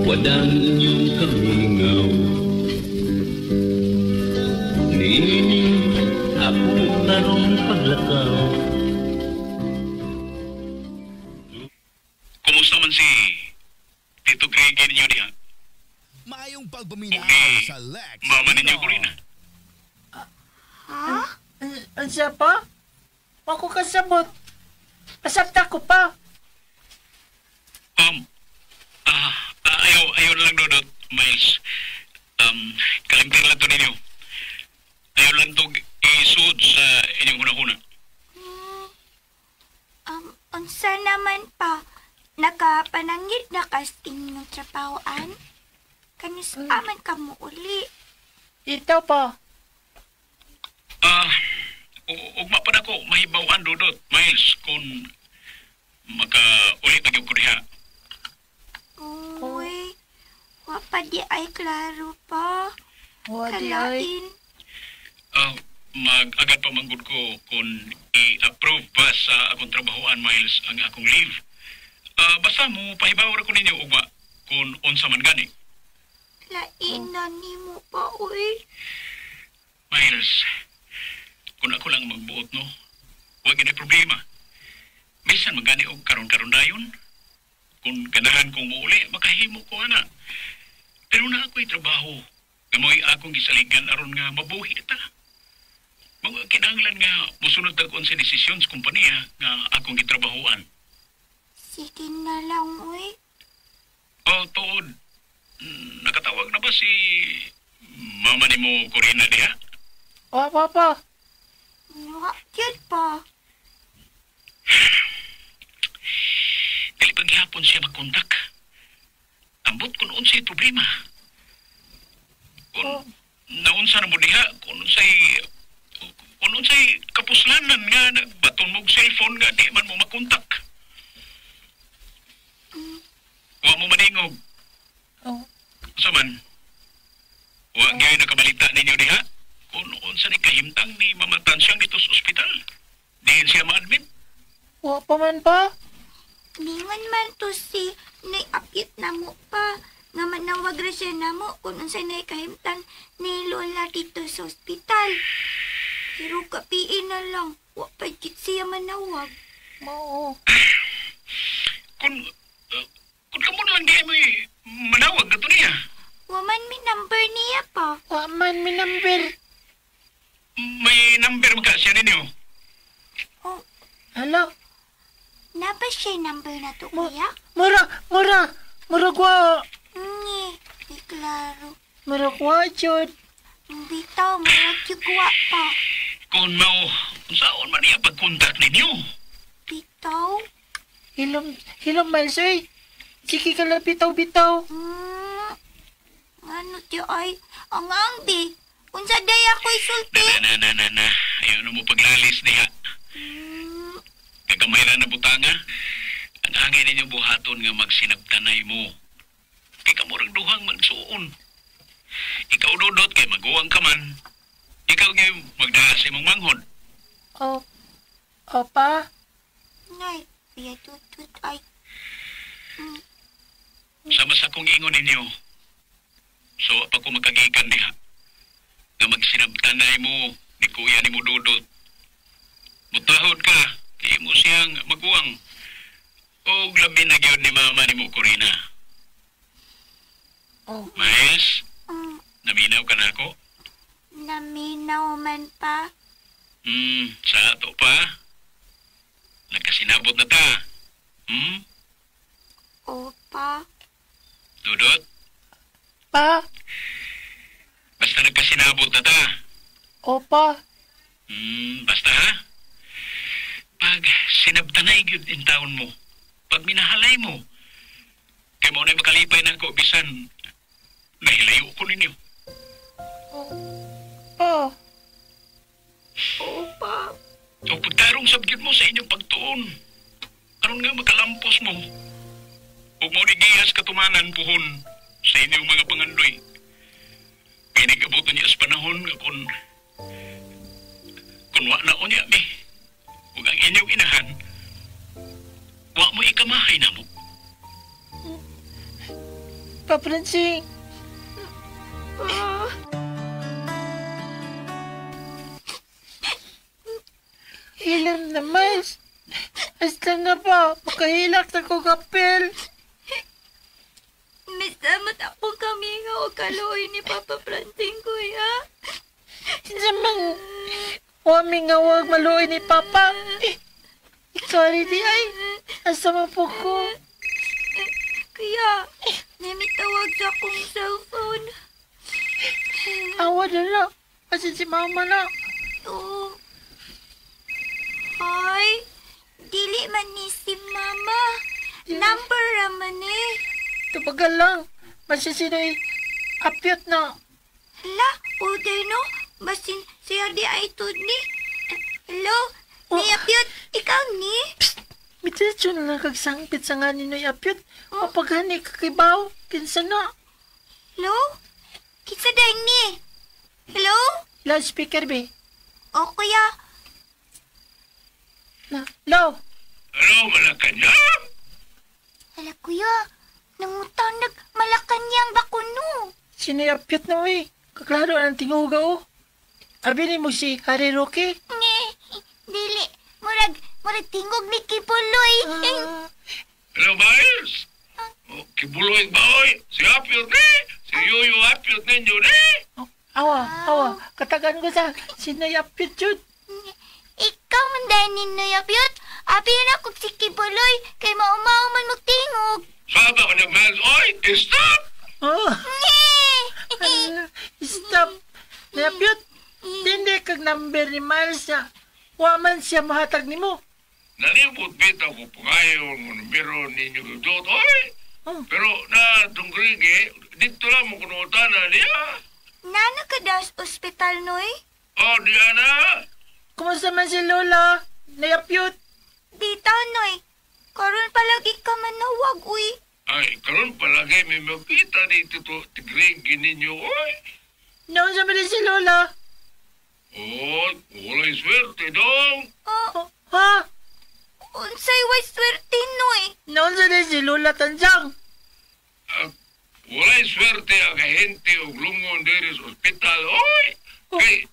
Wadang inyong kamingaw. Niini ako karong paglakaw. Kumusta man si Tito Greg ninyo diha? Maayong pagpaminaw Okay. sa Lex Mama ninyo Lino. ko rin ah. Ha? Unsa pa? Ako kasabot. Kasabta ko pa. Ayaw na lang Dodot, Miles. Kalimtan lang to ninyo. Ayaw lang to isuod sa inyong hunahuna. Unsa naman pa? Nakapanangit na kas inyong trabahoan? Kanus aman ka mo uli. Ito pa. Ugma pa na ko mahibaw-an, Dodot, Miles, kung maka-uli na gyud ko diha. Uy, wa pa di ay klaro pa. Wa di ay. Kalain. Mag-agad pa manggod ko kung i-approve ba sa akong trabahoan, Miles, ang akong leave. Basta mo pahibaw ra ko ninyo ugma kung unsa man gani. Lain na nimo pa, uy. Miles, kung ako lang magbuot, no, huwag yun ay problema. Bisan magani og karon-karon dayon. Kung ganahan kong muuli, makahimo ko ana. Pero na ako'y trabaho. Nga mo'y akong gisaligan aron nga mabuhi ta. Mga kinahanglan nga musunod ta kon sa desisyon sa kompanya nga akong gitrabahoan. Sige na lang, uy. O tuod, nakatawag na ba si mama ni mo Corina diha? Wa pa pa. Wa gyud pa. Dili pa gihapon siya magkontak. Ambot kung unsay problema. Kung naunsa na mo diha, kung unsay kapuslanan nga nagbaton mo og cellphone nga di man mo makontak. Wa mo maningog. Oh. Unsa man? Wa gyud nakabalita ninyo diha? Kung unsa ni kahimtang ni Mama Tansyang dito sa ospital. Diin siya ma-admit. Wa pa man pa. Ningon man to si Nay apit na mo pa. Nga manawag ra siya namo kung unsay nay kahimtang ni Lola dito sa ospital. Pero kapiin na lang, wa pa gyud siya manawag. Mao. Kung kamo na lang di mo manawag na to niya. Wa man mi number niya pa. Wa man mi number. May number man ka siya ninyo. Oh, Hala. na ba siya number na to, kuya? Mura, mura. Mura kwa. Ngi, di klaro. Mura kwa, jud. Bitaw, murag gyud wa pa. Kung mao, unsaon man niya pagkontak ninyo? Bitaw? Hilom, hilom Miles, oy. Sige ka lang, bitaw, bitaw. Ano ti ay? Ang angbi. Unsa day ako isulti? Na, na, na, na, na. Ayaw na mo paglalis diha. Kagamay ra na butanga. Ang angay ninyo buhaton nga magsinabtanay mo. Kay kamurang duhang magsuon. Ikaw, Dodot, kay maguwang ka man. Ikaw ngay magdaha sa imong manghod. Oh. Opa. Nay, kuya tutut ay. Sama sa akong ingon ninyo. So, pa ko makagikan diha. Nga magsinabtanay mo ni kuya ni mo Dodot. Mutahod ka, kay mo siyang maguwang. O labi na gyud ni mama ni mo Corina. Oh. Miles, naminaw ka na ako? Naminaw man pa. Sa ato pa. Nagkasinabot na ta. Opa. Dodot, Pa. basta nagkasinabot na ta. Opa. Basta ha? Pag sinabtanay gyud in taon mo, pag minahalay mo, kay mo na makalipay na ako bisan nahilayo ko ninyo. Pa. Opa. O pagtarong sab gyud mo sa inyong pagtuon, aron nga makalampos mo, ug mo ni gihas katumanan puhon sa inyong mga pangandoy. Kay nag-abot niya sa panahon nga kung wa na unya mi, ug ang inyong inahan, wa mo ikamahay na mo. Papransing. Ilan na, Miles. Hasta na ba? Makahilak na ko kapel. Misamat akong kami nga o kaluoy ni Papa Francing, kuya. Sinsa man, wami nga wag maluoy ni Papa. Sorry di ay. Asa man po ko. Kuya, namitawag sa akong cellphone. Awa na na. Asin si Mama na. Oo. Ay, dili man ni si Mama. Number raman eh. Tubagal lang. Masisinoy apyot na. Hala, uday no. Basin siya di ay tud ni. Hello, ni apyot. Ikaw ni? Psst, mitiretso na lang kagsangpit sa nga ni Noy apyot. Mapaghani kakibaw. Kinsa na. Hello? Kinsa day ni? Hello? Loudspeaker be. O kuya. Na, hello? Hello, Malacanang? Hala kuya, nangutanag Malacanang ba kuno? Sinayapyot na we. Kaklaro ang tinguga o. Abi ni mo si Harry Roque? Nge, dili. Murag tingog ni Kibuloy. Hello, Miles? Oh, Kibuloy ba oy? Si Apyot ni? Si Yoyo Apyot ninyo ni? Oh, awa. Katagan ko sa sinayapyot yun. Ikaw man dahil ni Noyapyot. Abi na kung si Kibuloy kay maumao man magtingog. Sabi ko niya, Miles, oy, stop! Oh. Nge! Stop! Nayapyot, hindi kag number ni Miles niya. Wa man siya mahatag ni mo. Nalibot bitaw ko pangayon ng numero ninyo dot, oy! Oh. Pero na tunggrige, dito lang mo kunutan na niya. Nana ka daw sa ospital, Noy? Oh, Diana! Kumusta man si Lola? Nayapyot. Dito, Noy. Karon palagi ka manawag, uy. Ay, karon palagi may makita dito to tigrige ninyo, oy. Noon sa man si Lola? Oh, wala'y swerte dong. Oh, Oh, ha? unsay way swerte, Noy? Noon sa man si Lola Tanjang? Wala'y swerte ang ahente og lungon diri sa ospital, oy. Oh. Kay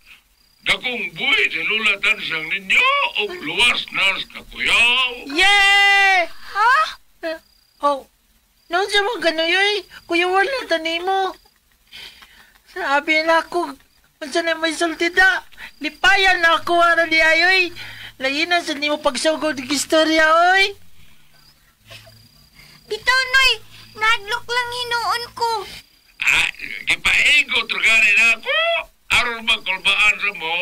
dakong buhi si Lola Tansang ninyo og luwas na sa kakuyaw. Yeah! Ha? Oh, noon sa mga ganoy, kuya wala tani mo. Sabi na ako, unsa na may sultida. Lipayan na ako ara ni ayoy. Layinan sa nimo pagsugod og istorya, oy. Bitaw, Noy. Nadlok lang hinuon ko. Ah, gipaigot gani na ako. Aron magkulbaan sa mo.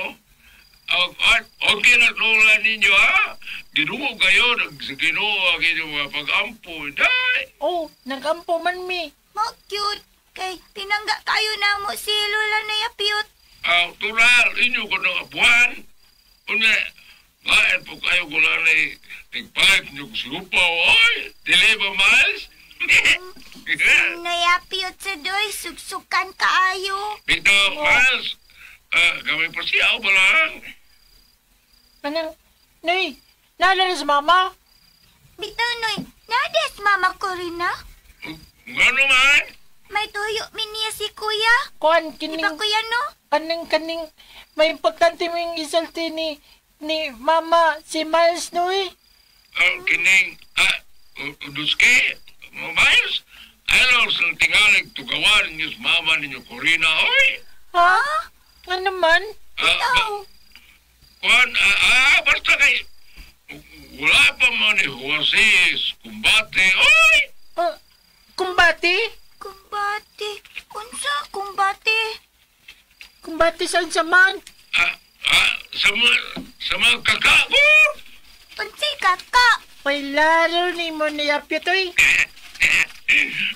Okay na lola ninyo, ha? Ginuo kayo, sa Ginoo ang inyong mga pag-ampo, day. Oh, nagampo man mi. Mo cute. Kay pinangga kayo na mo si Lola na yapyot. Ah, tunal, inyo ko ng apuan. Una, ngayon po kayo ko lang na nagpalit niyo ko supaw, oy. Dili ba, Miles? Nayapyot sa doy, sugsukan kaayo. Bitaw, Miles, gamay pa siya, ba lang? Anang, Noy, naalala sa mama? Bitaw, Noy, nades mama ko rin na. Nga naman? May tuyo mi niya si kuya. Kuan, Di kining, ba kuya, no? kaning, may importante ming isulti ni mama, si Miles, Noy. Kining, duske, Miles, ayaw sa tingalig tugawan ninyo sa mama ninyo, Corina, oy. Ha? Nga naman? Bitaw. Kuan, basta kay, wala pa man ni Juasis, kumbate, oy! Kumbate? Kumbate. Unsa, kumbate? Kumbate sa unsa man? Sa mga kakako! Unsay kaka? May laro ni mo ni Apyot, oy.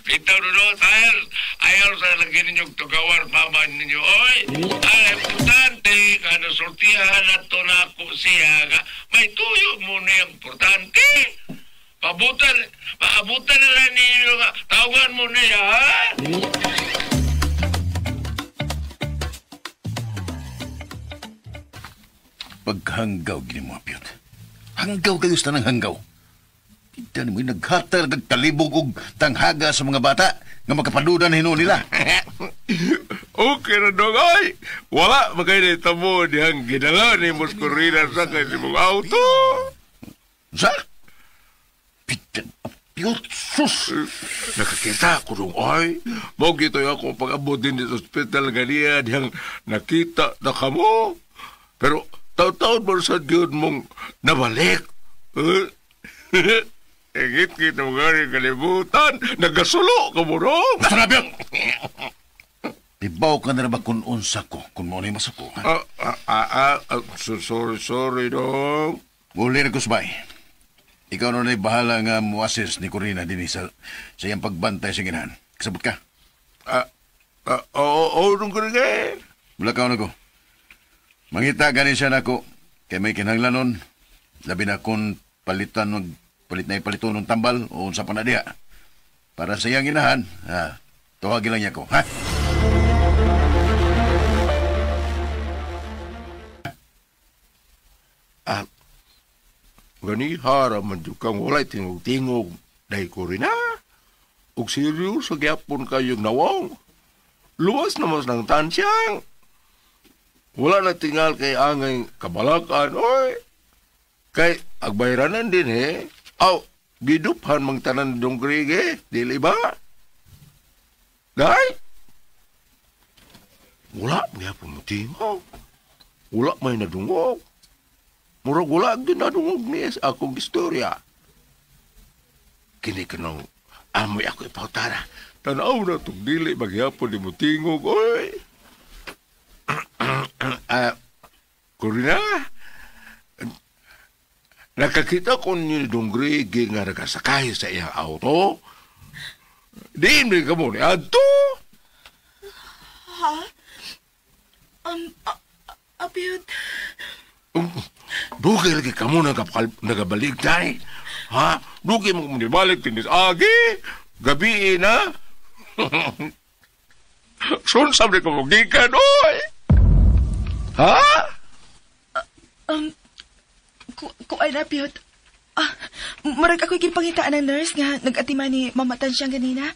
Bitaw no, dahil ayaw sa lagi ninyong tugawar mama ninyo, oy! Ay, importante, ka nasultihan na to na ako siya, ka, may tuyo mo na yung importante. Paabutan na lang ninyo nga, tawagan mo na siya, ha? Paghanggaw, gini mo, Apyot. Hanggaw kayo sa tanang hanggaw. Kita ni mo, naghatar, nagkalibog og tanghaga sa mga bata. Nga magkapadudan hinuon nila. Okay na dong, ay. Wala, magay na mo dihang ginala ni Moscorina sa kay si mong auto. Sa? Pitan, apyot, sus! Nakakita ko dong, ay. Mao gito'y ako pag-abot din sa ospital ganiya dihang nakita na kamo. Pero taon-taon mo sa Diyos mong nabalik. Ingit-ngit mo nga kalibutan. Nagasulo ka mo, no? Basta na, apyot! Ibaw ka na ba kung unsa ko, kung mo na yung masako, ha? Sorry, sorry, dong. Muli na kusbay. Ikaw na na'y bahala nga mo-assist ni Corina din sa iyang pagbantay sa ginahan. Kasabot ka? Oo, dong ko rin. Mula ka na ko. Mangita ganin siya na ako. Kay may kinahanglanon. Labi na kung palitan, palit na ipaliton ng tambal o unsa pa na diha. Para sa iyang ginahan, ha, tawagin lang niya ko, ha? Ganihara man jud kang walay tingog-tingog dahil ko rin na. Ug seryoso gyapon kayong nawong. Luwas na mas ng tansyang. Wala na tingal kay angay kabalakan, oy. Kay agbayranan din eh. Aw, giduphan mang tanan dong grige, dili ba? Day? Wala gyapon mo tingog. Wala may nadungog. Murag wala ginadungog niya sa akong istorya. Kini kanong amoy ako ipautara. Tanaw na itong dili maghihapon ni Mutingog, oy. Corina, nakakita ko ni Dong Greg nga nagasakay sa iyang auto. Diin din ka mo ni Adto. Ha? Apiyot. Dugay lagi ka mo nagabalik tayo. Ha? Dugay mo kung nibalik tinis agi. Gabi na. Sun sabi ko mo gikan, oy! Ha? Kuan na, Piyot. Murag ako'y gipangitaan ng nurse nga nag-atima ni Mama Tansyang ganina.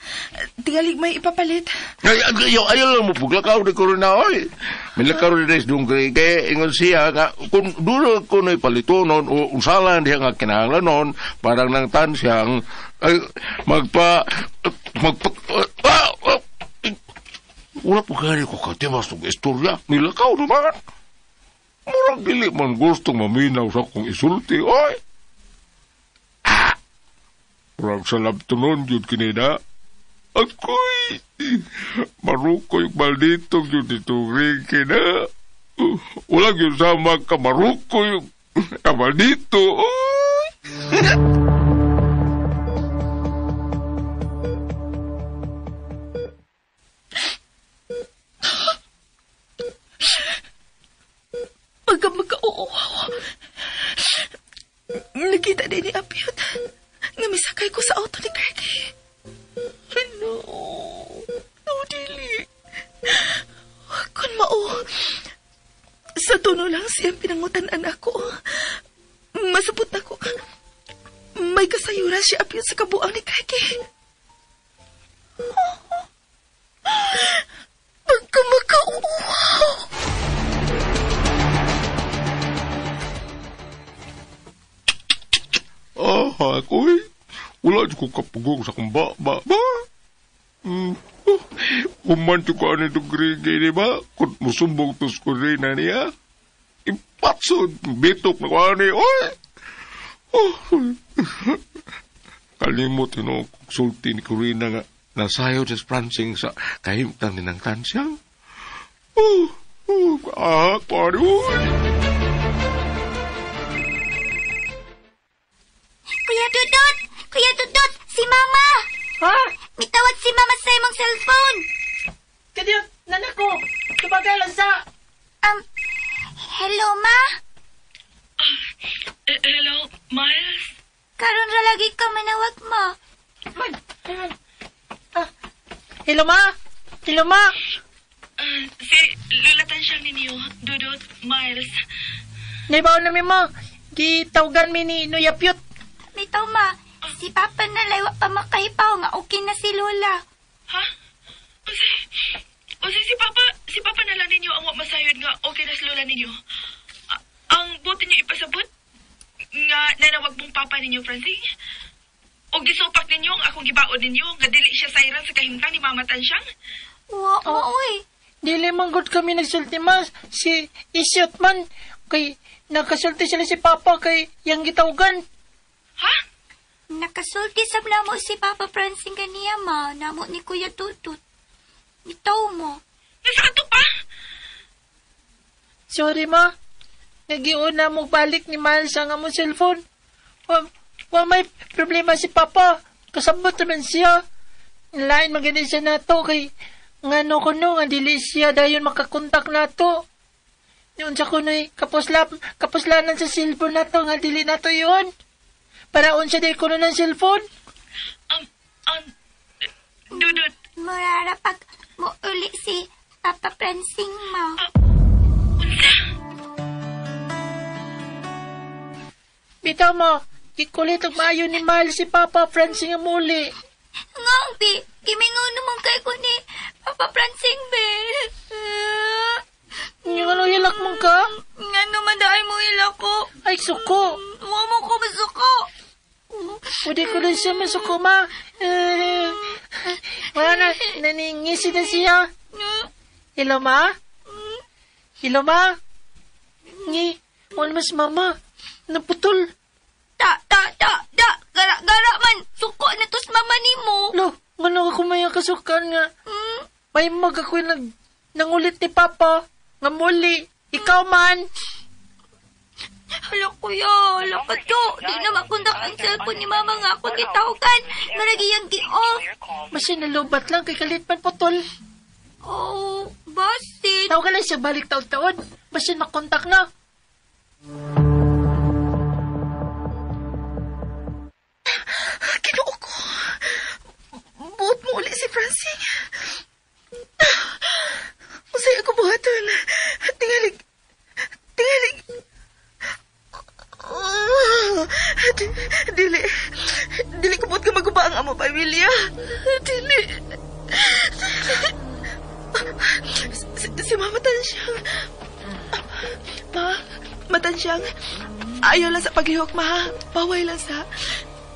Tingalig may ipapalit. Ay, ayaw lang mo puglakaw ni Corona, oy. May lakaw ni Des Dungre. Kaya ingon siya nga, kung dulo ko na'y palitonon o usalan diya nga kinahanglanon, parang nang Tansyang, ay, wala po gani ko katimas ng istorya. Nilakaw naman. Murag dili man gustong maminaw sa akong isulti, oy. Murag sa labtunon yun kinina. Ako'y marukoy malditong yun itong rinki na. Walang yun sama ka marukoy ka maldito, oy. Pagka magka-uuwaw, nakita din ni Apiyot nga misakay ko sa auto ni Kirky. No, no, dili. Kung mao, sa tono lang siyang pinangutan-an ako. Masabot na ko. May kasayuran siya Apiyot sa kabuang ni Kirky. Pagka magka-uuwaw. Ah, ako'y wala ko kapugong sa kong ba. Human ko ano itong grige, di ba? Kung musumbong tos ko rin na niya. Ipatsod, bitok na ko ano, oy! Oh. Kalimot, ino, sulti ni Corina nga nasayo sa prancing sa kahimtang ni ng tansyang. Oh, oh, ah, pare, oy! Kuya Dudut! Kuya Dudut! Si Mama! Ha? Mitawag si Mama sa imong cellphone! Kadiyot! Nanak ko! Tubagay lang sa... Hello, Ma? Hello, Miles? Karon ra lagi ka manawag, Ma. Man, hello, Ma? Hello, Ma? Si Lola Tansyang ninyo, Dudut, Miles. Naibaw na mi, Ma. Gitawgan mi ni Noy Apyot. Bitaw, Ma. Si Papa na laywa pa makahipaw nga okay na si Lola. Ha? Unsay si Papa na lang ninyo ang wa masayod nga okay na sa lola ninyo. Ang buti niyo ipasabot nga nanawag mong papa ninyo, Francine. O gisupak ninyo ang akong gibaon ninyo nga dili siya sayran sa kahimtang ni Mama Tansyang. Wa mo, oy. Dili man gud kami nagsulti mas. Si Isyot man. Kay nakasulti sila si Papa kay yang gitawgan. Ha? Nakasulti sab namo si Papa Francine kaniya, ma. Namo ni Kuya Tutut. Itaw mo. Nasa ato pa? Sorry, ma. Nagiuna mo balik ni Miles ang among cellphone. Wa may problema si Papa. Kasabot naman siya. Lain magani siya nato kay ngano kuno nga dili siya dayon makakontak nato. Yun sa kuno'y kapuslanan sa cellphone nato nga dili nato yun. Para unsa day kuno ng cellphone. Dudut. Murara pag muuli si Papa Francine mo. Unsa? Bitaw mo, gikulit og maayo ni Miles si Papa Francine nga muli. Nga, bi, gimingaw naman kay ko ni Papa Francine, be. Nga ano, hilak mo ka? Nga naman dahil mo hilak ko. Ay, suko. Huwag mo ko masuko. Pwede ko lang siya masuko, ma. Wala na, naningisi na siya. Hello, ma? Hello, ma? Ngi, wala mas mama. Naputol. Ta, ta, ta, da. Gara-gara man. Suko na tos mama ni mo. Lo, ngano ako may kasukan nga. May mag ako'y nangulit ni Papa. Nga muli. Ikaw man. Hala, kuya. Hala ka to. Di na makontak ang cellphone ni mama nga ako gitawagan. Maragi yang gi-off. Masin nalubat lang kay kalit man putol. Oh, basit. Tawagan lang siya balik taon-taon. Basin makontak na. Ginoo ko. Buot mo uli si Francine. Usay ako buhaton. Tingalig. Tingalig. Oh, dili. Dili ko buot ka maguba ang amo, pamilya. Dili. Si Mama Tansyang. Ma, Matansyang. Ayaw lang sa paglihok, ma. Paway lang sa...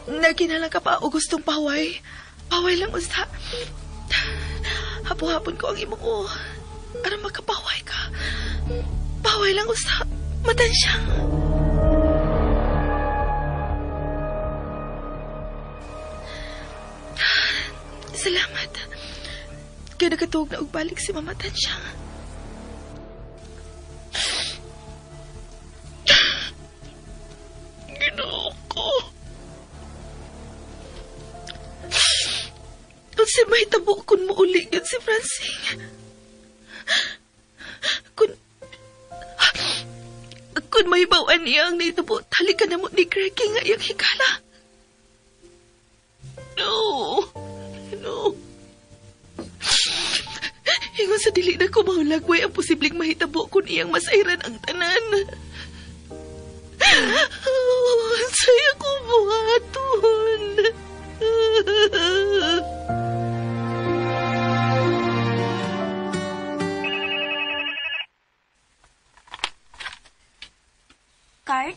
Nagkinala ka pa o gustong paway. Paway lang usa. Hapo-hapon ko ang imo ko. Aron makapaway ka. Paway lang usa. Matansyang. Salamat. Kaya nakatuog na og balik si Mama Tansyang. Ginoo ko. Kung si may tabo kun muuli yun si Francine. Kung may bawan niya ang naitabo, tali ka na mo ni Greggy nga iyang higala. No. No. Ingon sa dili na kumahulagway ang posibleng mahitabo kung iyang masayran ang tanan. Oh, saya ko buhaton. Card?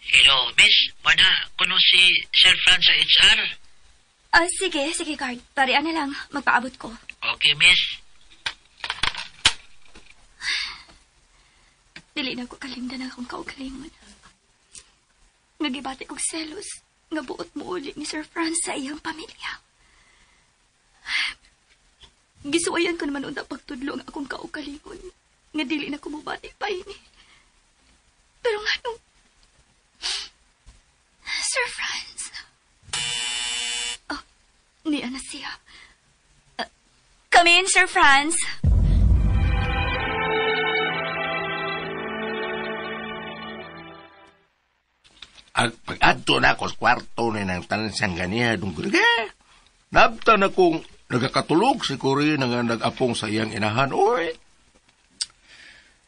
Hello, miss. Wala kuno si Sir Franz sa HR. Sige, guard. Parian na lang. Magpaabot ko. Okay, miss. Dili na ko kalimdan ang akong kaugalingon. Nagibati kog selos nga buot mo uli ni Sir Franz sa iyang pamilya. Gisuwayan ko naman unta pagtudlo ang akong kaugalingon nga dili na ko mobati pa ini. Pero nga nung Sir Franz. Oh, niya na siya. Come in, Sir Franz. Pag-adto na ako sa kwarto ni ng tansang ganiya dong kuriga. Nabta na kong nagakatulog si Corina nga nag-apong sa iyang inahan. Oy!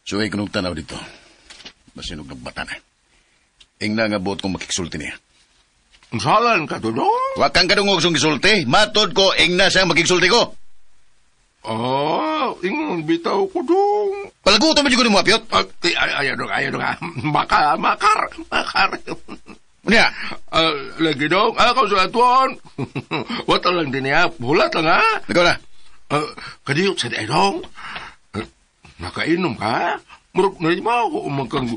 So, ay kunong tanaw dito. Masinog ng bata na. Ingna nga buot kong makiksulti niya. Salan ka to, dong? Wa kang kadungog sa gisulti. Matod ko, ingna siyang makigsulti ko. Ah, ingon bitaw ko, dong. Palaguto mo dyan ko ni mo, Apyot. Ayaw dong, ayaw dong. Makar. Unya? Lagi dong, ako sa atuan. Wata lang din niya, hulat lang ha. Ikaw na. Kadiyot sa di, dong. Nakainom ka? Murag na mo ako umangkang...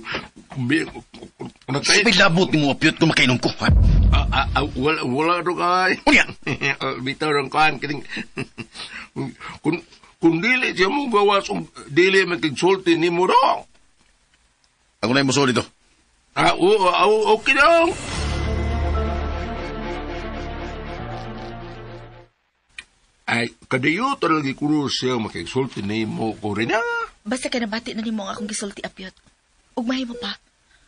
Sabay labot ni mo, Apyot, kung makainom ko, ha? Wala dong ay. Unya? Bitaw dong kaan. Kung dili siya mong gawas, dili makigsulti ni mo dong. Ako na yung muso dito. Okay dong. Ay, kadayo talaga kuno siya makigsulti ni mo ko rin ha. Basta ka nabati na nimo ang akong gisulti, Apyot. Ug mahimo pa,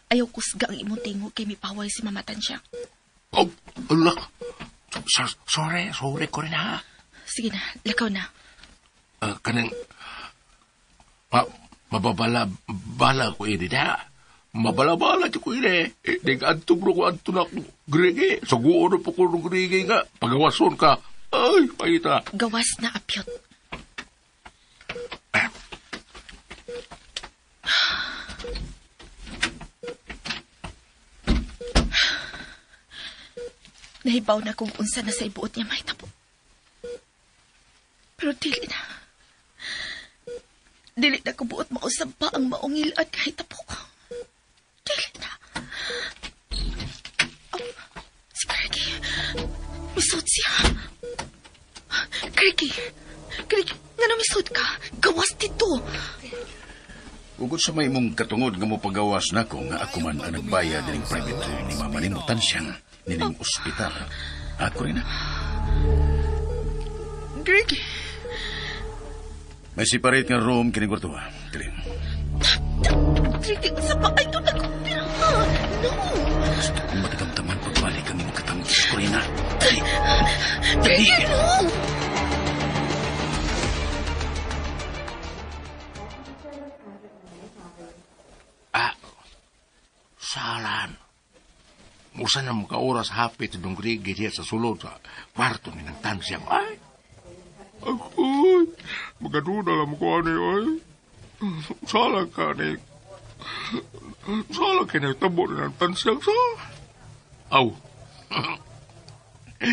ayaw kusga ang imong tingog kay mipaway si Mama Tansyang. Oh, ala. Sorry ko rin ha. Sige na, lakaw na. Kanang, mababala, bala ko ini na. Mabala-bala ko ini. Nag-antog ko, anto na ako. Grege, saguon na po ko ng grege nga. Pagawason ka. Ay, paita. Gawas na, Apyot. Nahibaw na kung unsa na sa ibuot niya mahitabo. Pero dili na. Dili na ko buot mausab pa ang maungil at kahitabo. Dili na. Oh, si Kirky. Misod siya. Kirky. Kirky, nga na misod ka. Gawas dito. Ugod sa may mong katungod nga mo pagawas na ko nga ako man ang nagbayad ng private ni Mama ni mo Tansyang nining ospital. Ako rin na. Kirky. May separate nga room kining kwarto. Dili. Kirky, sa pa ay ito nagkumpira. No. Gusto kong matagamtaman pagbalik ang imong katamkis ko rin na. Dali. Kirky, no. Salan. Musa na mga oras hapit itong grigi diya sa sulod sa kwarto ni ng Tansyang. Ay! Ako'y! Magaduda lang ko ani, ay! Salan ka ni... Salan ka ni tabo ni ng Tansyang sa... Aw!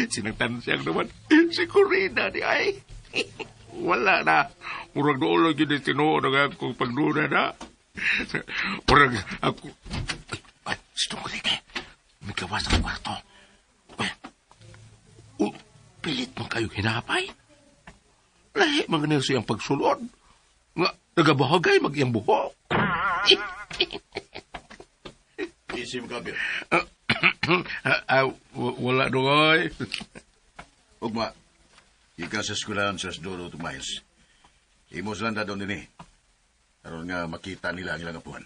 Sinang Tansyang naman. Si Corina ni ay! Wala na. Murag doon lang yun tinuod ang akong pagduna na. Murag ako... Ay, si Tungkulik eh. May gawas ang kwarto. Ay, pilit man kayo hinapay. Lahi man ganyan siyang pagsulod. Nga, nagabahagay mag iyang buhok. Isim ka, Bill. Wala doy. Ugma, ikaw sa eskwelahan sa Doro Miles. Imo silang dadon din eh. Aron nga makita nila ang ilang apuhan.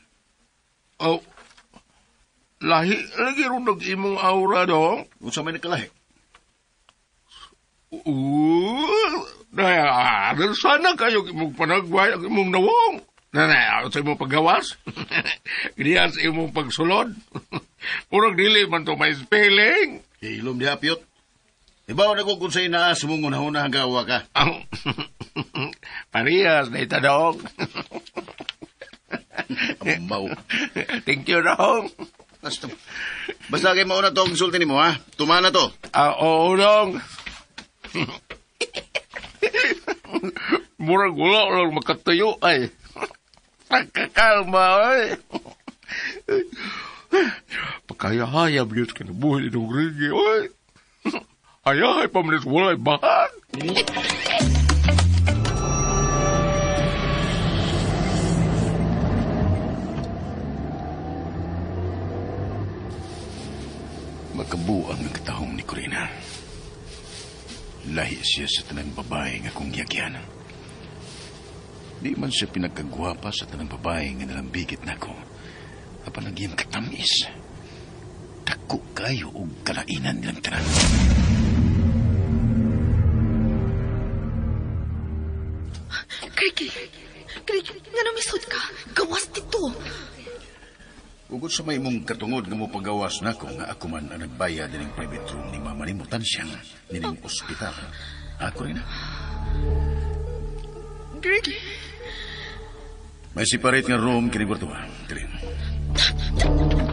Oh, lahi, lagi ron nag-imong aura dong. Unsa may nakalahi? Sana kayo imong panagway ang imong nawong. Na, sa imong paggawas. Giniyan sa imong pagsulod. Purong dili man to may spelling. Hilom diha, Piyot. Ibaw na ko kung sa'yo naas mong unahuna ang gawa ka. Parehas na itadong. Amaw. Thank you, dong. Basta kayo mauna to ang sulti ni mo, ha? Tumana to. Oo, dong. Murag wala lang makatayo, ay. Pagkakalma, ay. Pagkayahayab yun ka na buhay itong rigi, ay. Ayahay pa man wala'y bahag. Makabuang ang katahong ni Corina. Lahi siya sa tanang babae nga kong giyagyan. Di man siya pinagkagwapa sa tanang babae nga nalambigit nako. Apan ang iyang katamis. Dako kayo og kalainan nilang tanan. Kirky! Kirky, nga namisod ka. Gawas dito. Ugod sa may mong katungod nga mo pagawas nako nga ako man ang nagbayad dining private room ni mama nimo Tansyang nining ospital. Ako rin na. Greg, May separate nga room kini kwarto. Dili.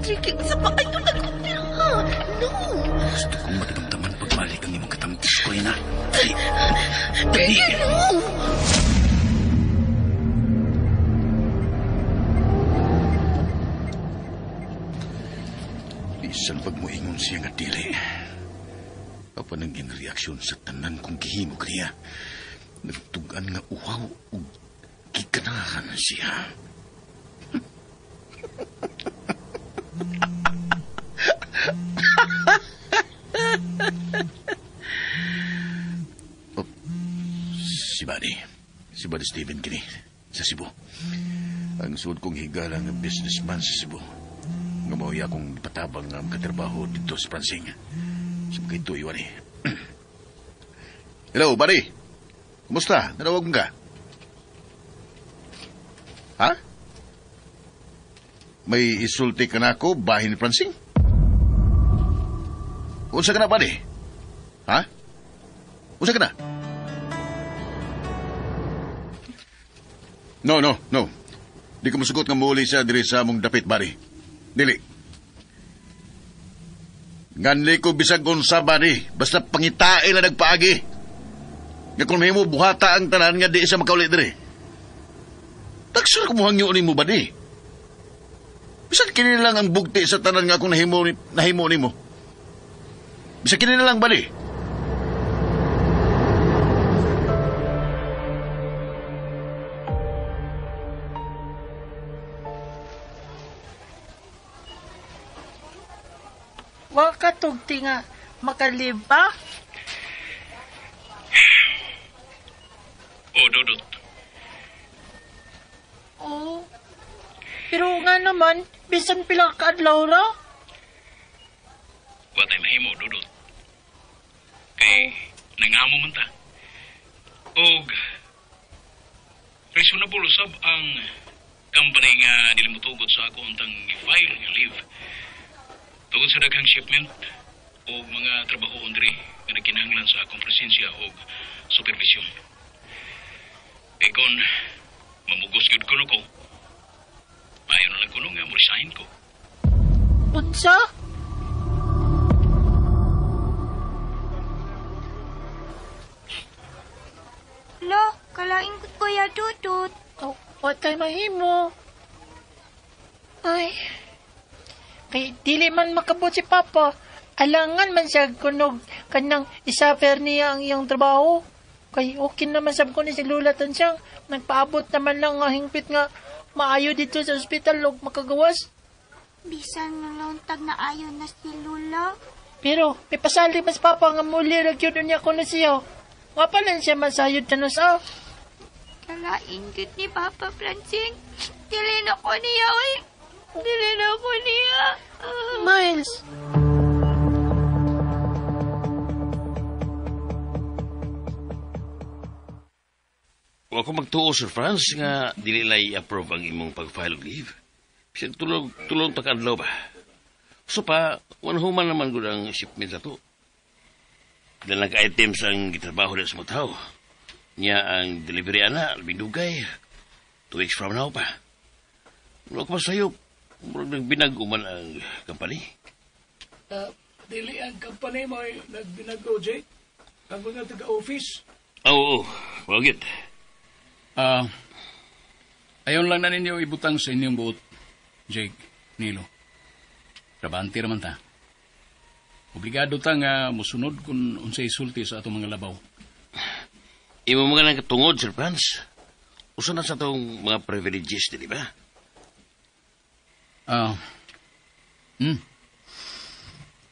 Greg, sa pa ay no. No. Gusto kong matidamdaman pagbalik ang imong katamtis ko rin na. Dali. Greg, no. Bisan pag moingon siya nga dili. Apan ang reaksyon sa tanan kong gihimo kaniya. Nagtugan nga uhaw ug giganahan siya. Oh, si Buddy. Si Buddy Steven kini sa Cebu. Ang suod kong higala nga businessman sa Cebu. Nga mauya akong patabang nga makatrabaho dito sa Pransing. Sa mga ito, iwan eh. Hello, buddy. Kumusta? Nanawag mo ka? Ha? May isulti ka na ako, bahin ni Pransing? Unsa ka na, buddy? Ha? Unsa ka na? No, no, no. Di ko musugot nga muuli siya diri sa among dapit, buddy. Dili. Nganli ko bisag unsa, buddy. Basta pangitae lang nagpaagi. Nga kung mahimo buhata ang tanan nga di siya makauli diri. Taksar ko muhangyo nimo, buddy. Bisan kini lang ang bugti sa tanan nga akong nahimo nimo. Bisan kini lang, buddy. Wa ka tugti nga makaliba. Oh, Dodot. Oo. Pero nga naman, bisan pila ka adlaw ra. Wa tay mahimo, Dodot. Kay nangamo man ta. Og reasonable usab ang company nga dili motugot sa ako untang i-file nga leave. Tungod sa daghang shipment o mga trabahoon diri nga nagkinahanglan sa akong presensya o supervision. E kung mamugos gyud kuno ko, maayo na lang kuno nga mo-resign ko. Unsa? Lo, kalain ko Kuya Dudut. Oh, wa tay mahimo. Ay, kay dili man makabot si Papa. Alangan man siya kunog kanang isuffer niya ang iyang trabaho. Kay okay naman sab ko ni si Lula Tansyang. Nagpaabot naman lang nga hingpit nga maayo dito sa ospital og makagawas. Bisan nalauntag na ayo na si Lula. Pero may pasali mas Papa nga muli ra gyud niya kuno siya. Wa pa lang siya masayod tanos ah. Kalain gyud ni Papa Francing. Dili na ko niya, oy. Dili na ko niya. Miles. Wa ko magtuo, Sir Franz, nga dili na i-approve ang imong pag-file of leave. Bisag tulong ta kaadlaw ba? So pa, wanhuman naman gud ang shipment na to. Dahil nag-items ang gitrabaho na sa mutaw. Niya ang delivery ana, labing dugay. 2 weeks from now pa. Wala ko masayop. Murag nagbinag-uman ang company. Dili ang company mo ay nagbinago, Jake. Ang mga taga-office. Oo, well, good. Ayon lang na ninyo ibutang sa inyong buot, Jake, Nilo. Trabante raman ta. Obligado ta nga musunod kung unsay sulti sa atong mga labaw. Imo mga nagkatungod, Sir Franz. Usa na sa atong mga privileges, di ba?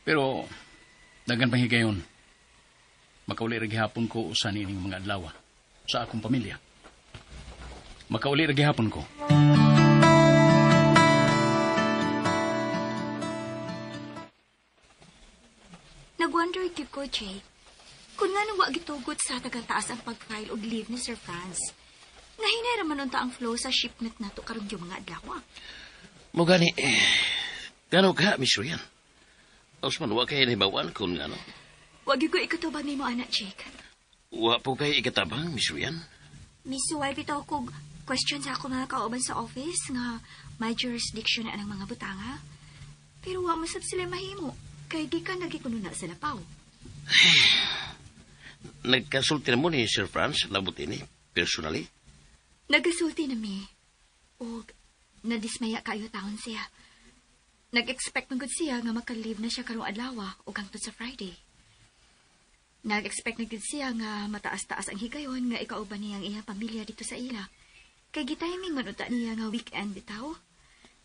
Pero, daghan pang higayon. Makauli ra gihapon ko usa niining mga adlaw sa akong pamilya. Makauli ra gihapon ko. Nag-wonder gyud ko, Jake. Kung nga nung wa gitugot sa tagang taas ang pag-file og leave ni Sir Franz. Nahinay ra man unta ang flow sa shipment nato karon yung mga adlaw. Mo gani, Gano ka, Miss Rian? Osman, wa kay nahibawan kung ano. Wag ko ikatubang nimo anak, Jake. Wa po kay ikatabang, Miss Rian? Misuway bitaw kog question sa ako mga kauban sa office nga may jurisdiction na ang mga butanga. Pero wa mo sab sila mahimo kay gikan lagi kuno na sa lapaw. Nagkasulti na mo ni Sir Franz labot ini, personally? Nagasulti na mi. Og nadismaya kayo taon siya. Nag-expect man gud siya nga maka-leave na siya karong adlaw ug hangtod sa Friday. Nag-expect na gud siya nga mataas-taas ang higayon nga ikauban niya ang iyang pamilya dito sa ila. Kay gitiming man unta niya nga weekend bitaw.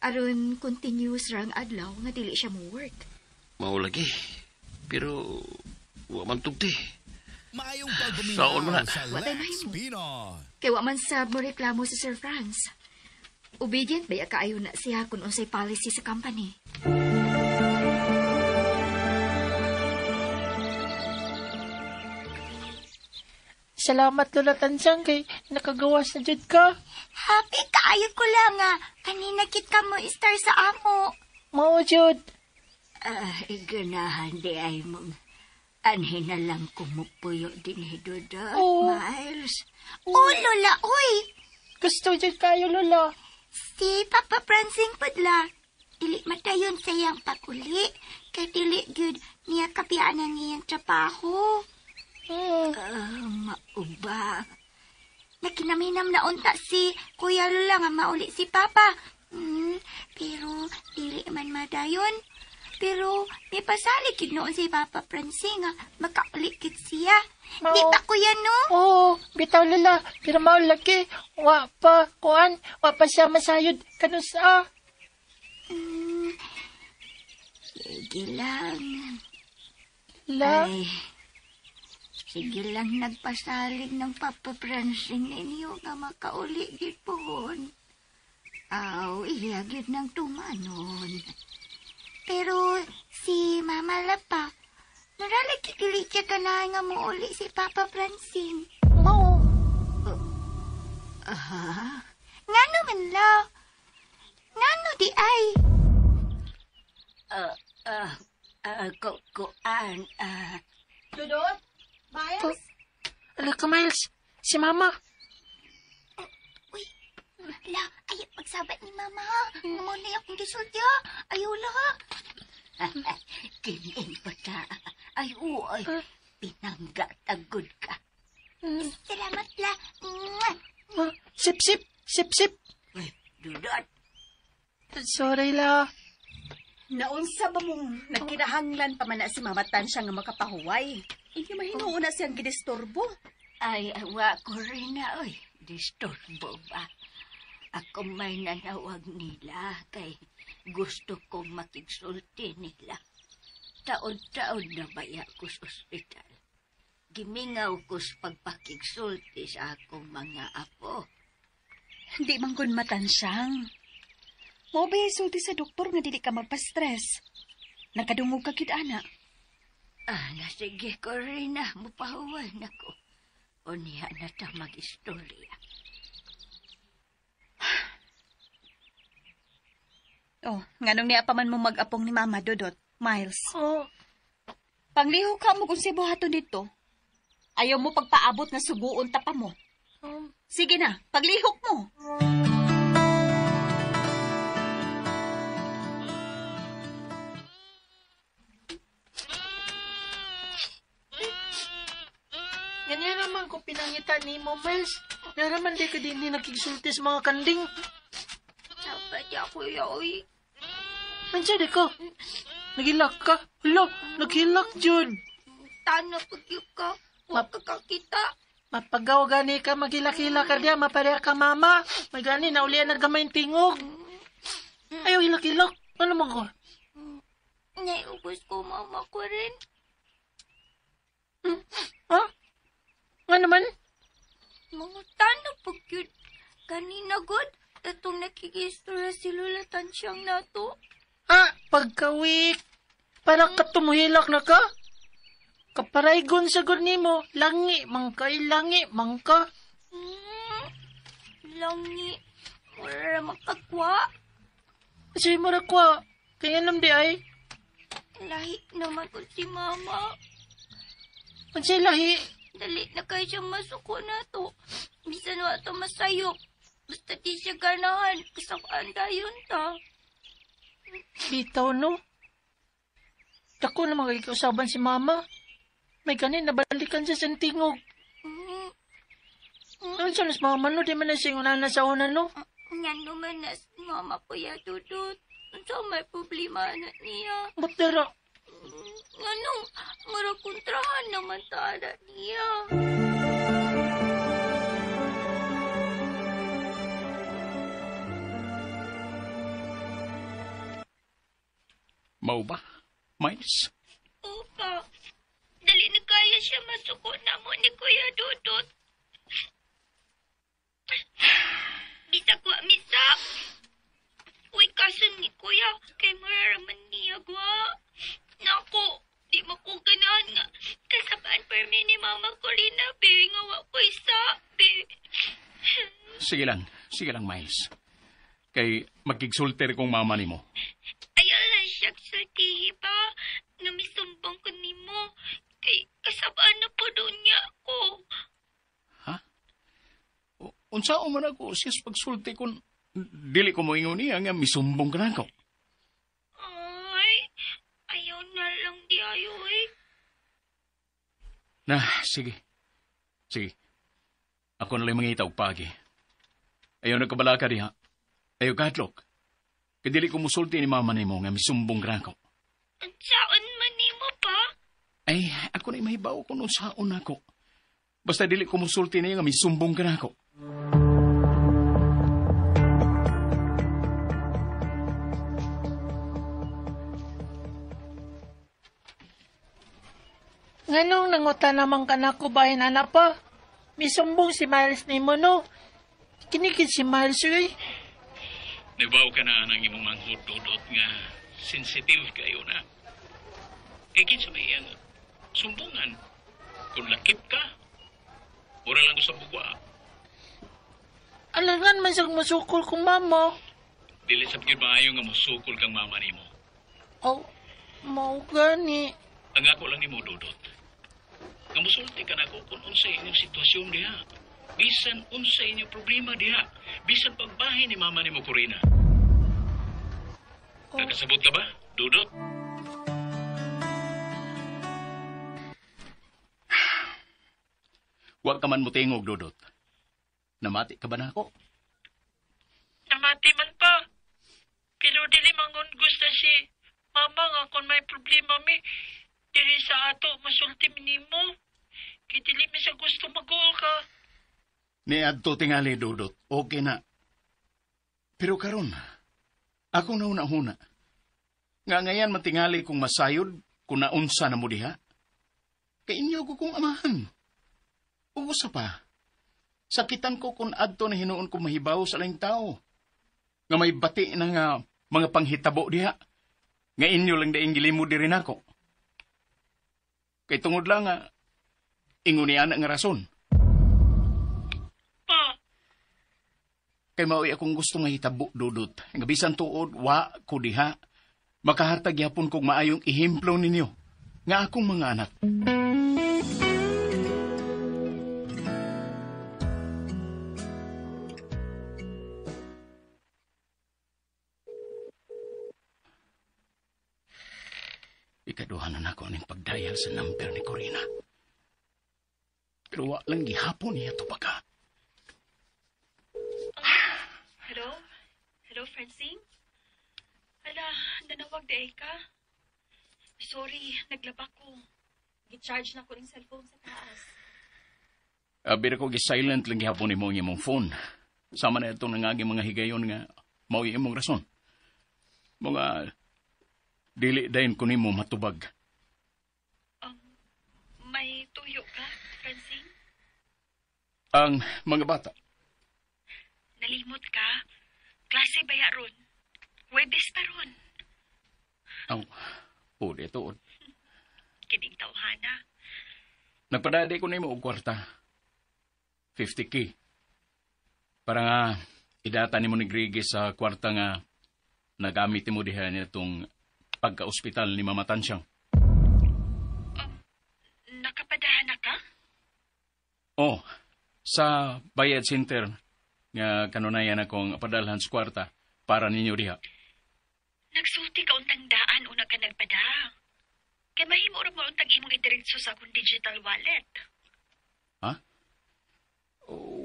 Aron continuous ra ang adlaw nga dili siya mo work. Mao lagi. Pero wa man tugti. Maayong pagpaminaw Saon man na. sa Wa tay Let's mahimo. Pinoy. Kay wa man sab mo reklamo si Sir Franz. Obedient ba kaayo na siya kung unsay policy sa company. Salamat, Lola Tansang, kay nakagawas na jud ka. Happy kaayo ko lang nga. Kanina kit ka mo star sa amo. Mao jud. Ganahan di ay mong anhin na lang kumupuyo din hidudot, Oo. Miles. Oh, Lola, uy! Gusto jud kayo, Lola. Si Papa Francing pudla. Dili matayon sa iyang paguli. Kay dili gyud niya kapiyaan ang iyang trabaho. Mauba. Nakinaminam na unta si Kuya Lola nga mauli si Papa. Pero dili man madayon. Pero may pasalig gid noon si Papa Francing nga makauli gid siya. Mao. Di ba Kuya no? Oo, bitaw Lola, pero mao lagi. Wa pa, kuan, wa pa siya masayod kanusa. Sige lang. La, Ay, sige lang nagpasalig ng Papa Francing ninyo nga makauli gid pohon. Aw, iya gid ng tumanon. Pero si Mama Lapa, naralagi dili siya ganahan nga muuli si Papa Francine. mao. Aha. Ngano man la? Ngano di ay? Kuan, Dudot? Miles? Ala ka, Miles. Si Mama. Uy, la, ay pagsabat ni Mama ha. Nga na akong gisulti ha. Ayaw la ha. Kinin pa ta. Ay, uy, pinanggatagod ka. Salamat la. Mwah. Ah, sip, sip, sip, sip. Ay, Dudot. Sorry la. Naunsa ba mong nagkinahanglan pa man na si Mama Tansya nga makapahuway? Hindi mahinuon na siyang gidisturbo. Ay, awa ko rin na, oy. Disturbo ba? Ako may nanawag nila kay gusto kong makigsulti nila. Taon-taon na baya ko sa ospital. Gimingaw ko sa pagpakigsulti sa akong mga apo. Hindi man kun matansyang. Mao ba sulti sa doktor nga dili ka magpa-stress? Nagkadungog ka kid ana. Ah, na sige ko rin na, mupahuwan ako. Unya na ta mag-istorya. Oh, nganong niya pa man mo mag-apong ni Mama Dodot, Miles. Oh, Pangliho ka mo kung si buhaton dito. Ayaw mo pagpaabot na suguon ta pa mo. Sige na, paglihok mo. Ganyan naman kung pinangita ni mo, Miles. Naraman di ka din ni nakigsulti sa mga kanding. Dapat ya kuya, uy. Nandiyan di ka. Nagilak ka. Hala, naghilak, Jud. Tana pag ka. Wa ka kakita. Mapagaw gani ka, maghilak-hilak ka diya, mapareha ka, mama. May gani, naulian na gamay yung tingog. Ayaw, hilak-hilak. Ano mo ko? Naiubos ko mama ko rin. Ha? Nga naman? Mga tana pag yun. Kanina god, itong nakikistorya si Lola Tansyang nato. Ah, pagkawik. Para ka tumuhilak na ka. Kaparaygon sa gud nimo, langi mangka, langi mangka. Langi, wala makakwa. Kasi mo ra kwa. Kaya nam di ay. Lahi naman ko si mama. Unsay lahi? Dali na kayo siyang masuko na to. Bisan wa to masayop. Basta di siya ganahan. Kasapaan dayon ta. Bitaw no. Dako na makikausaban si mama. May ganin nabalikan siya sa tingog. Unsa na si mama no? Di man na siya una sa una no? Nga naman na si mama Kuya Dudut. Unsa may problema na niya? Ba't dara? Nganong mura kontrahan naman tala niya. Mao ba, Miles? Opa, dali na kaya siya masuko na mo ni Kuya Dudut. Bisa ko misa. Uy, kaso ni Kuya, kay mararaman niya gwa. Nako, di mo ko ganahan nga. Kasabaan permi ni Mama Corina, be, nga wa ko'y sabi. Sige lang, Miles. Kay magkigsulter kong mama nimo. Ayaw lang siya sultihi ba? Nga misumbong ko nimo. Kay kasabaan na po doon niya ako. Ha? Unsa man ako siyas pagsulti kung dili ko moingon niya nga misumbong ka na ako. Ay, ayaw na lang di ayo eh. Na, sige. Sige. Ako na lang mangita og pagi. Ayaw nagkabalaka diha. Ayaw kadlok. Kay dili ko musulti ni mama nimo nga misumbong ka na ako. Unsaon man nimo pa? Ay, ako na mahibaw kung unsaon ako. Basta dili ko musulti niya nga misumbong ka na ako. Nganong nanguta naman ka na ko bahin anak pa? Misumbong si Miles nimo no? Kinikid si Miles eh. Nabaw ka na ang imong manghud, Dudut, nga sensitive kayo na. Kaya kinsa may iyang sumbungan. Kung lakip ka, ura lang ko sa bugwa. Alangan man siyang musukol kong mama. Dili sa gyud maayo nga musukol kang mama nimo. Oh, mao gani. Ang ako lang nimo, Dudut. Nga musulti ka nako kung unsa inyong sitwasyon diha. Bisan unsa inyong problema diha. Bisan pagbahin ni mama nimo, Corina. Oh. Nakasabot ka ba, Dudut? Huwag ka man mutingog, Dudut. Namati ka ba na ako? Namati man pa. Pero dili mangon gusto si mama nga kung may problema mi, dili sa ato masulti nimo. Kay dili mi sa gusto mag-uol ka. Niadto tingali, Dudut. Okay na. Pero karon, akong nauna-huna. Nga ngayan matingali kung masayod kung naunsa na mo diha. Kay inyo ko kong amahan. Usa pa. Sakitan ko kung adto na hinuon ko mahibaw sa laing tao. Nga may bati na nga mga panghitabo diha. Nga inyo lang daing gilimo diri nako. Kay tungod lang nga ingon ni ana nga rason. Pa. Kay mao'y akong gusto nga hitabo, Dudut. Nga bisan tuod, wa ko diha. Makahatag yapon kog maayong ehemplo ninyo. Nga akong mga anak. Ikaduha na nako aning pagdayal sa number ni Corina. Pero wa lang gihapon niya to baka. Hello? Hello, Francine? Ala, nanawag di ay ka. Sorry, naglaba ko. Gi-charge na ko ning cellphone sa taas. Abi ko gi-silent lang gihapon nimo ang imong phone. Sama na itong nangagi mga higayon nga mao'y imong rason. Mga dili dayon ko nimo matubag. May tuyo ka, Francine? Ang mga bata. Nalimot ka? Klase ba ya ron? Huwebes pa ron. Aw, pwede tuod. Kining tawhana. Nagpadade ko nimo og kwarta. 50K. Para nga idata nimo ni Grigi sa kwarta nga nagamit mo diha nitong pagka-ospital ni Mama Tansyang. Nakapadahan na ka? Oh, sa bayad center nga kanunayan akong padalhan sa kwarta para ninyo diha. Nagsulti ka untang daan una ka nagpada. Kay mahimo ra mo untang imong idiretso sa akong digital wallet. Ha?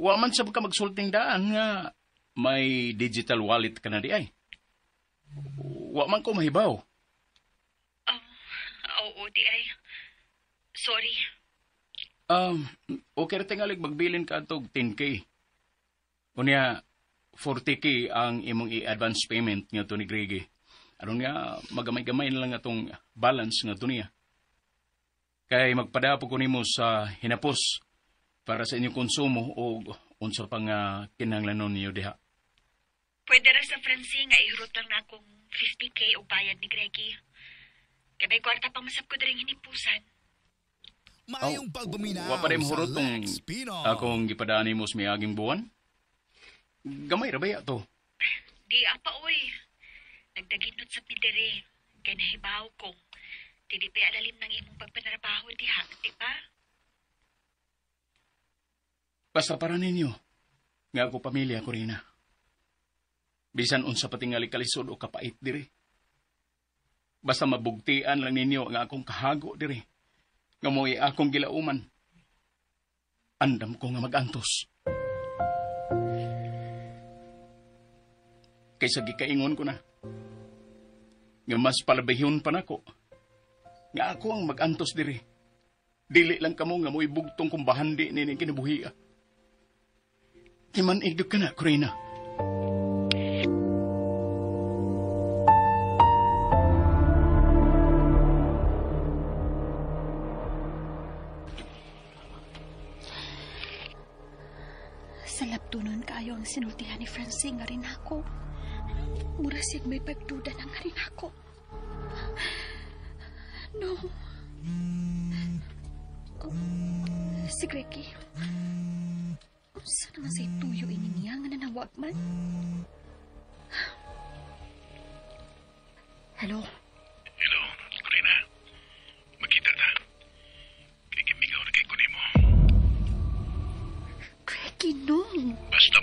Wa man sab ka magsulting daan nga may digital wallet ka na di ay. Wa man ko mahibaw. Oo, di ay. Sorry. Okay ra tingalig magbilin ka atog 10K. Unya 40K ang imong i-advance payment nga to ni Greggy. Aron nga magamay-gamay na lang atong balance nga to niya. Kay magpadapo ko nimo sa hinapos para sa inyong konsumo o unsa pa nga kinahanglanon ninyo diha. Pwede ra sa Francine nga ihurot lang na akong 50K og bayad ni Greggy. Kay may kwarta pa masab ko diring hinipusan. Maayong pagpaminaw Wa pa rin sa hurot tong Lex Pinoy. akong gipadaan nimo sa miaging buwan. Gamay ra ba to? Di apa oy. Nagdaginot sa pidere. Kay nahibaw ko. Dili pa alalim ng imong pagpanarabaho diha, di ba? Basta para ninyo nga ako pamilya ko rina. Bisan unsa pa tingali kalisod o kapait diri. Basta mabugtian lang ninyo nga akong kahago diri. Nga mo'y akong gilauman. Andam ko nga magantos. Kaysa gikaingon ko na. Nga mas palabihon pa nako. Nga ako ang magantos diri. Dili lang kamo nga mo'y bugtong kong bahandi nini kinabuhia. Timan-igdog ka na, Corina. Sa laptunon kaayo ang sinultihan ni Francine nga rin ako. Mura siyang may pagduda na nga rin ako. No. Oh, si Greggy. Unsa naman sa'y tuyo ini niya nga nanawag man? Hello? Hello, Corina. Magkita ta. Kay gimingaw na kay ko nimo. Greggy, no. Basta